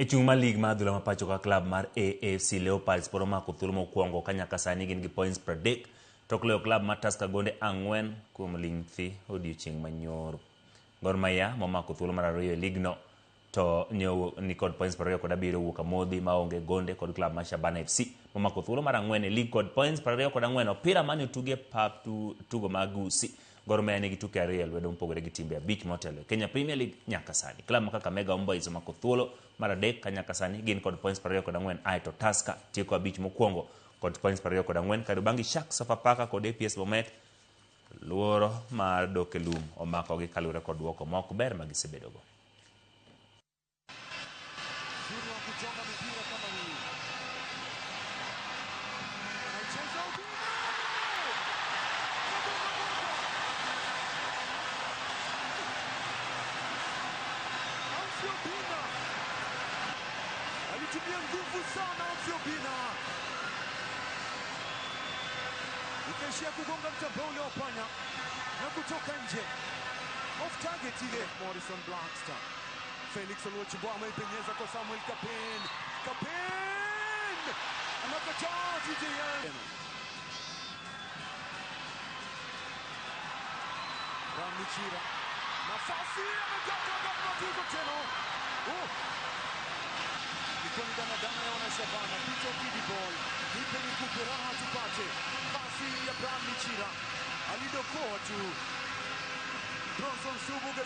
E chung' mar lig mar adhula ma pacho ka klab mar AFC Leopards pod omako thuolo mokwongo ka nyaka sani gin gi points 30 tok loyo klab mar Tusker gonde 4 kuom ling' thi odiochieng' manyoro. Gor Mahia momako thuolo mar ariyo e ligno to ni kod points 27 wuok amodhi maonge gonde kod klab mar Shabana FC momako thuolo mar 4 e lig kod points 24. Opira mane otugi e pap tugo mag Gusii. Gor Mahia nigi tuke 2 e lwedo mopogore gi timbe 5 motelo e Kenya Premier League nyaka sani. Klab ma Kakamega Homeboyz omako thuolo mar 3 ka nyaka sani gin kod points 24, aeto Tusker tieko 5 mokwongo kod points 24. Kariobangi Sharks, Sofapaka kod APS Bomet luoro mar dok e lum omakogi kaluwore kod duoko ma ok ber ma gisebedogo. Alitumia nguvu sana Obina, ikaishia kugonga mtambao ule wa panya na kutoka nje, off target ile. Morrison Blackstar, Felix Oluoch ameipenyeza kwa Samuel Kapin. Kapin anakataa TJN. Ramichira nafasi amepata matatizo tena. Oh, ilikuwa ni danadana ya wanashabana. Peter Okidi ball, nipe nikupe raha tupate. Pasi ya Bram Michira alidokoa tu. Bronson Subuga.